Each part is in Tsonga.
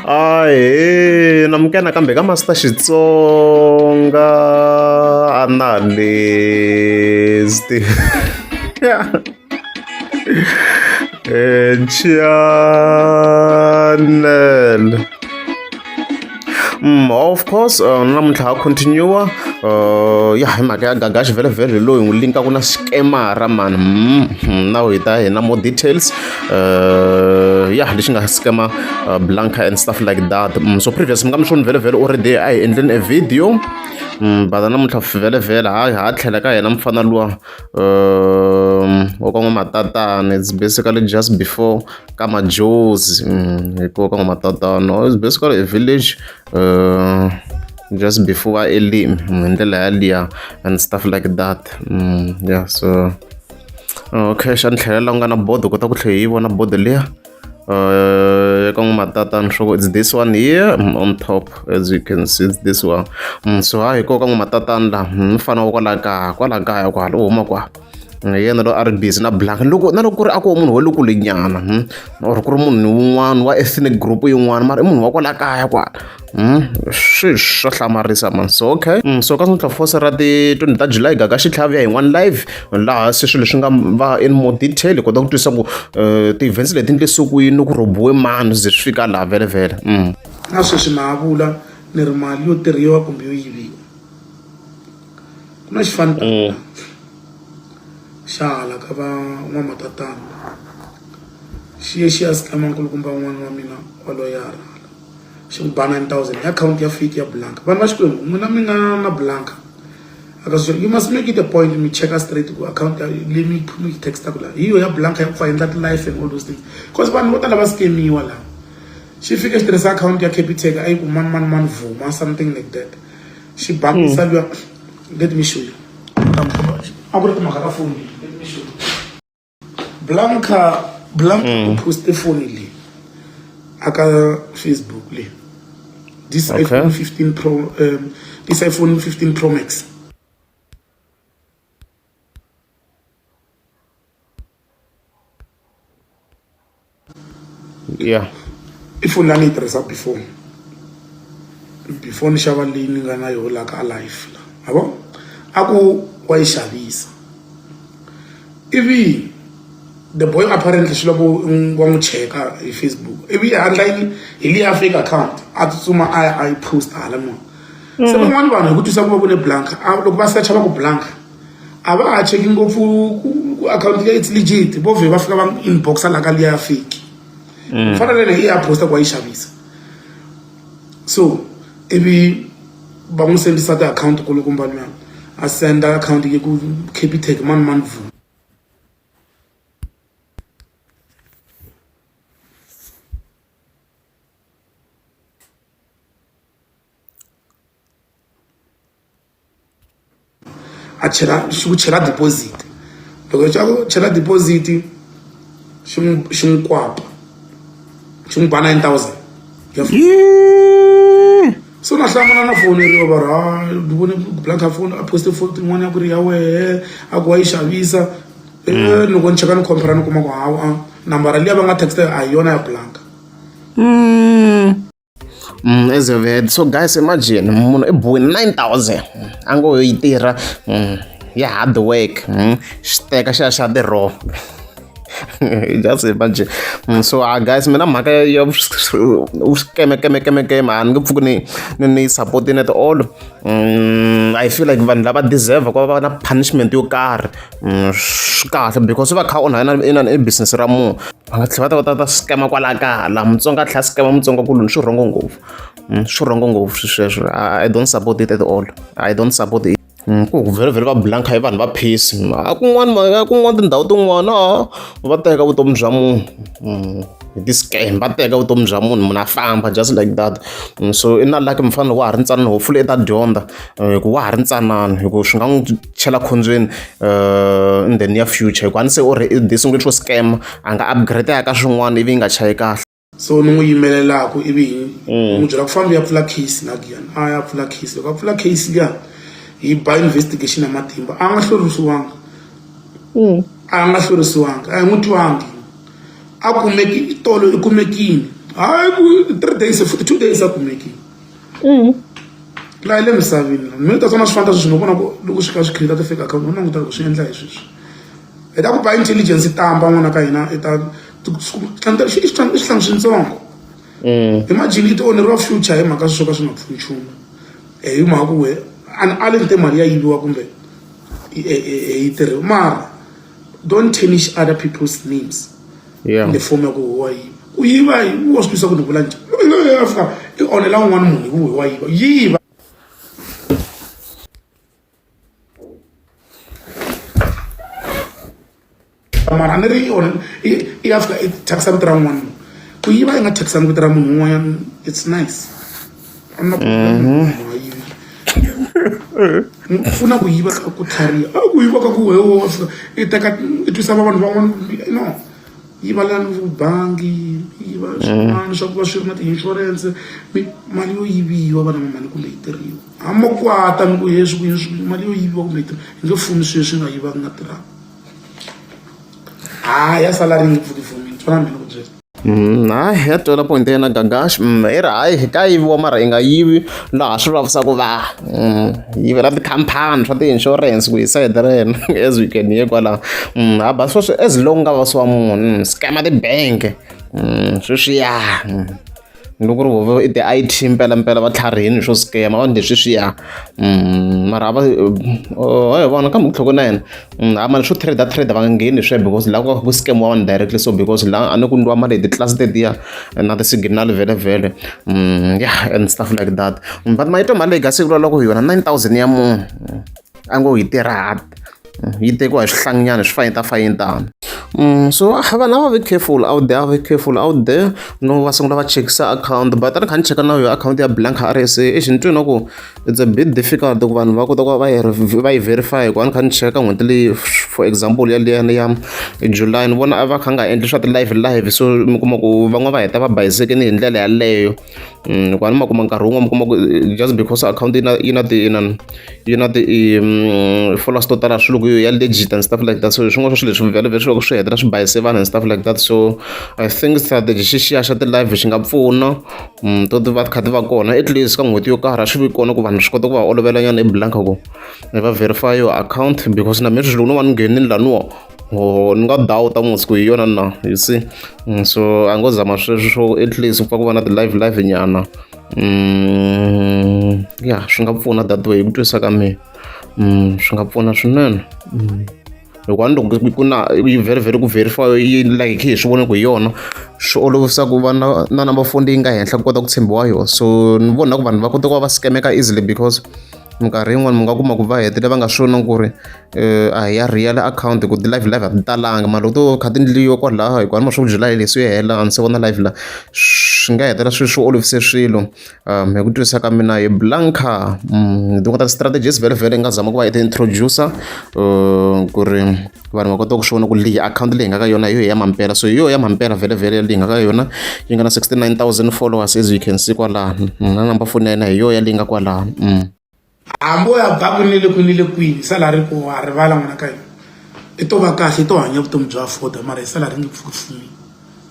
Ahee namukela nakambe ka Master Xitsonga Analyst channel. Of course namuntlha ha continue ya hi mhaka ya Gagash vhele loyi hi n'wi linkaku na scamara mani now hi ta hi na more details ya lexi nga scammer Blanca and stuff like that. So previous mi nga mi swoni vhele vhele already a hi endleni a video but namuntlha vhele vhele ha ha tlhela ka yena mfana luwa wa ka n'wamatatana. It's basically just before ka Majozi hikuva ka n'wamatatana it's basically a village just before va Elimi hi ndlela yaliya and stuff like that. Yeah, so okay, xa ni tlhela la ku nga na bodo kota ku tlhela hi yi vona bodo liya ya ka n'wamatatana swa ku it's this one here on top, as you can see, it's this one. So ha hi koho ka n'wamatatana laha mfana wa kwala kaya kwala kaya kwala u huma kwala hi yena loyi a ri busy na Blanca loko na loko ku ri a ko munhu wa le kule nyana or ku ri munhu wun'wana wa ethnic group yin'wana mara i munhu wa kwala kaya kwala swi swa hlamarisa man. So okay, so ka namuntlha force ra ti 20 ta July Gaga Xitlhavi ya hi one live laha se swilo leswi nga va in more detail hi kota ku twisisa ku ti-events leti ndlise ku yini ku rhobiwe mani ze swi fika laha vhele vhele. Na sweswi na ha vula ni ri mali yo tirhiwa kumbe yo yiviwa ku na xifaniso xa hala ka va n'wamatatana xi ye xi ya scammer nkulukumba un'wana wa mina wa loyara xi n'wi ba 9000 hi akhawunti ya fake ya Blanca. Vanhu va Xikwembu n'wina mi nga na Blanca aka sweswo you must make it a point mi cheka straight ku akhawunti ya leyi mi mi yi textaka laha hi yo ya Blanca ya ku pfa endla ti-life and all those things because vanhu vo tala va scamiwa laha. Xi fike xi tirhisa akhawunti ya Capitec a yi ku mani mani mani vuma something like that xi bangisa luya. Let me show you, a ku ri timhaka ta foni. Let me show you. Blanca Blanca u poste foni leyi aka Facebook leyi, this iPhone 15 Pro, this iPhone 15 Pro Max. I foni leyi a ni yi tirhisa before ni xava leyi ni nga na yoho la ka life la ma vo a ku wa yi xavisa ivi the boy apparently swi loko wa n'wi cheka hi Facebook ivi a endla yini hi liya fake account a tsutsuma a ya a yi post hala nwa se van'wani vanhu hi ku twisa ku va ku ne Blanca loko va searcha va ku Blanca a va ha cheki ngopfu ku akhawunti leyi it's legit vo vhe va fika va inboxa la ka liya ya fake ku fana na leyi ya posta ku wa yi xavisa so ivi va n'wi sendisa ti-akhawunti kulukumba luya a senda akhawunti yi ku Capitec mani mani vu. A chela xi ku chela deposit loko xa ku chela deposit xi n'wi xi n'wi kwapa xi n'wi ba 9000 ya so na hlamula na foneriwa va ri ha ni vone Blanca foni a poste photo yin'wana ya ku ri ya wehe a ku wa yi xavisa loko ni cheka ni compare ni kuma ku hawa nambara liya va nga text a hi yona ya Blanca. As you've heard, so guys, imagine munhu i buwe 9000 a ngo yi tirha ya hard work xi teka xa xa the raw. Just imagine. So guys, mina mhaka ya keme keme keme keme a ni nge pfuki ni ni ni support-ini at all. I feel like vanhu lava deserve ku va na punishment yo karhi. Swi kahle because va kha onha inani i business ra munhu va nga tlhela va ta va ta ta scammer kwala kaya laha Mutsonga a tlhela a scammer Mutsonga kuloni swi wrong ngopfu swi wrong ngopfu swilo sweswo. I don't support it at all, I don't support it. Ku vhele vhele va Blanca i vanhu va peace a kun'wana kun'wana tindhawu tin'wana va teka vutomi bya munhu hi ti-scam va teka vutomi bya munhu munhu a famba just like that. So i na lucky mufana loko wa ha ri ntsanana hopefully i ta dyondza hi ku wa ha ri ntsanana hi ku swi nga n'wi chela khombyeni in the near future hikuva a ni se u ri i sungule swo scam a nga upgrade ya ka swin'wana ivi yi nga chayi kahle. So ni n'wi yimelelaku ivi hi n'wi byela ku famba ya pfula case na Giyani a ya pfula case loko a pfula case liya hi ba investigation ya matimba a nga hlwerisiwanga a nga hlwerisiwanga a hi n'wi twangi a kumeki tolo i kumekini. Hayi ku 3 days futhi 2 days a kumekile. Laha le misaveni la mina ta tsona swi fana ta sweswi no vona ku loko swi kha swi create ti-fake account no languta loko swi endla hi sweswi hi ta ku ba intelligence tamba n'wana ka hina i ta i xihlangu swintsongo. Imagine i ti onheriwa future hi mhaka swo ka swi nga pfuni nchumu hi mhaka ku we a ni ali ni te mali ya yiviwa kumbe yi tirhiwa mara don't tarnish other people's names in the form ya ku wa yiva ku yiva wa swi twisa ku ni vula njhani ya fika i onhela un'wana munhu hi ku wa yiva yiva. Mara a ni ri yona i ya fika i thyakisa vito ra un'wana munhu ku yiva i nga thyakisanga vito ra munhu un'wanyana it's nice a ni na munhu a yivi pfuna ku yiva ka ku tlhariha a ku yiva ka ku wehe wa fika i teka i twisa va vanhu van'wana no yiva lani vubangi yiva swin'wana swa ku va swi ri na ti-insurance mali yo yiviwa vana va mali kumbe yi tirhiwa hambi mo kwata mi ku heswi ku heswi mali yo yiviwa kumbe yi tirhiwa hi nge fumi sweswi nga yiva nga tirhaka ha ya salary yi nge pfuki fumini twana mina ku byela. Hayi ya twela point ya yena Gagash. I ri hayi ka yiviwa mara i nga yivi laha swi vavisaka vanhu. Yivela tikhampani swa ti-insurance ku hi sayiti ra yena as we can hear kwalaho. Haba sweswo as long nga vavisiwa munhu scam ti-bank sweswiya. Loko ku ri voho i ti-I_T mpelampela va tlharihini swo scam va endle sweswiya mara a va ho vona kambe ku tlhela ku na yena a mara swo trade trade va nga ngheni sweswo because la ku va ku scam-iwa vanhu directly so because la a ni ku endliwa mali hi titlilasi tetiya na ti-signal vhele vhele ya and stuff like that but ma yi twa mali leyi kasi ku loko hi yona 9000 ya munhu a ngo yi tirha hard yi tekiwa hi swihlanginyana swi fayintafayintana. So vanhu a va vi careful out there a va vi careful out there no va sungula va chekisa akhawunti but a ni kha ni cheka na yona akhawunti ya Blanca R_S_A exi ni twe na ku it's a bit difficult ku vanhu va kota ku va va yi va yi verify hikuva a ni kha ni cheka n'hweti leyi for example yaliyani ya July ni vona a va kha nga endli swa ti-live live so mi kuma ku van'wana va heta va bayisekini hi ndlela yaleyo. Hikuva ni ma kuma nkarhi wun'wani mi kuma ku just because akhawunti yi na yi na ti inani yi na ti-followers to tala swilo ku ya legit and stuff like that so swin'wana swa swilo leswi vhele vhele swi va swi hetelela swi bayise vanhu and stuff like that so I think strategy xexiya xa ti-live xi nga pfuna to ti va ti kha ti va kona at least ka n'hweti yo karhi a swi vi kona ku vanhu swi kota ku va olovela nyana hi blank ku va verify your account because na mina sweswi loko no va ni nghenile laniwa or ni nga doubt mos ku hi yona na you see. So a ngo zama sweswo swo at least ku pfa ku va na ti-live live nyana. Ya swi nga pfuna that way hi ku twisisa ka mina. Swi nga pfuna swinene. Hikuva ni loko ku na yi vhele ku verify yi like hi swi vona ku hi yona swi olovisa ku va na na number phone leyi nga henhla ku kota ku tshembiwa yona so ni vona ku vanhu va kota ku va va scam-eka easily because minkarhi yin'wani mi nga kuma ku va hetelela va nga swi voni ku ri a hi ya real akhawunti ku ti-live live a ti talanga mara loko to kha ti ndliwa kwalaho hikuva ni ma swa ku July leyi se yi hela a ni se vona live la swi nga hetelela swi swi olovise swilo hi ku twisisa ka mina hi Blanca tin'wana ta ti-strategies vhele vhele nga zama ku va i ti-introducer ku ri vanhu va kota ku swi vona ku leyi akhawunti leyi nga ka yona hi yo ya mampela so hi yo ya mampela vhele vhele leyi nga ka yona yi nga na 69,000 followers as you can see kwalano na number phone ya yena hi yo ya leyi nga kwalano. Hambi o ya ba kwini na le kwini na le kwini salary ko wa rivala n'wana ka hina i to va kahle i to hanya vutomi byo afforda mara hi salary nge pfuki fumile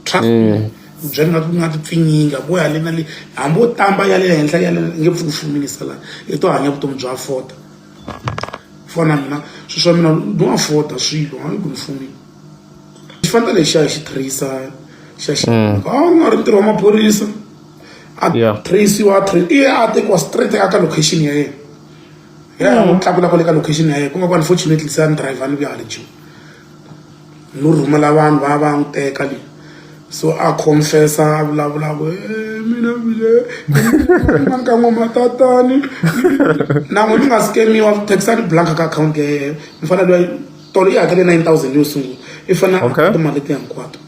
trust me byela nga nga ti pfinyinga vo ya le na le hambi o tamba ya le henhla ya le nge pfuki fumile salary i to hanya vutomi byo afforda fana mina swilo swa mina no afforda swilo hayi ku ni fumile xifaniso lexiya xi tracer xa xi a ku nga ri ntirho wa maphorisa a trace-iwa i a tekiwa straight eka ka location ya yena ya n'wi tlakula kwale ka location ya yena ku nga ku unfortunately se a ni driver ni vuya hale Joni no rhumela vanhu va ya va ya n'wi teka le so a confess-a a vulavula ku mina vile ka n'wana tatani na n'we mi nga scam-iwa thekisani blank ka akhawunti ya yena mufana luya tolo i hakele 9000 yo sungula i fanele a timali letiya hinkwato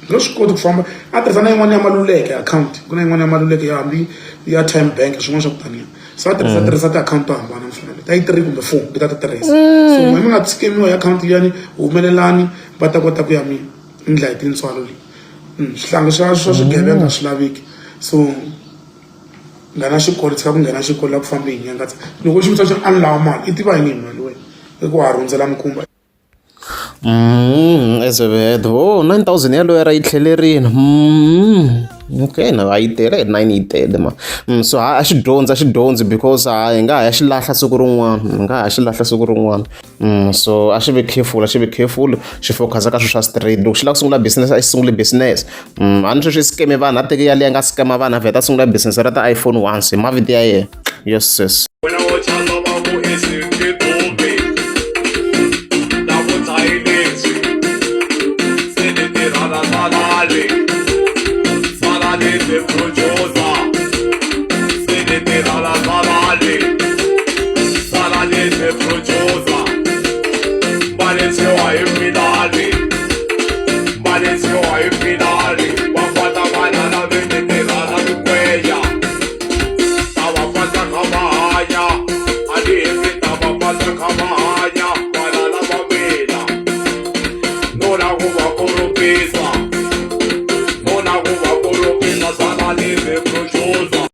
nge swi koti ku famba a tirhisa na yin'wana ya maluleke akhawunti ku na yin'wana ya maluleke ya hambi ya time bank swin'wana swa ku taniya so a tirhisa tirhisa tiakhawunti to hambana mfana leti a yi three kumbe four leti a ti tirhisa so n'we mi nga tshikemiwa hi akhawunti liyani humelelani va ta kota ku ya mi ndla hi tintswalo leyi swihlangi swa swa swigevenga swi laveki so nghena xikolo tshika ku nghena xikolo la ku fambi hi nyangatsa loko u xi vutisa xi a ni lava mali i tiva yini hi mali wena i ku ha rhundzela mikumba. As we heard, oh, 9000 yaloyara yi tlhelerile. Okay, na a yi tele 9 yi tele ma. So a xi dyondzi a xi dyondzi because a hi nga ha ya xi lahla siku rin'wana, hi nga ha xi lahla siku rin'wana. So a xi vi careful, a xi vi careful, xi focus ka swilo swa straight. Loko xi lava ku sungula business a xi sunguli business. A ni sweswi scam vanhu a teke yaliya nga scam vanhu a vheta a sungula business ra ti-iPhone once hi mavito ya yena. Yes sis. Wena wo chava va ku i Singidumbi na vudzahi lebyi se ni tirhana salale salale the producer se ni tirhana salale salale the producer balesiwa hi finale balesiwa hi finale va fata valala ve ni tirhana mikweya ta va fata kha va hanya a ni hembi ta va fata kha va hanya valala va mina no la ku va koropisa no la ku va koropisa salale the producer.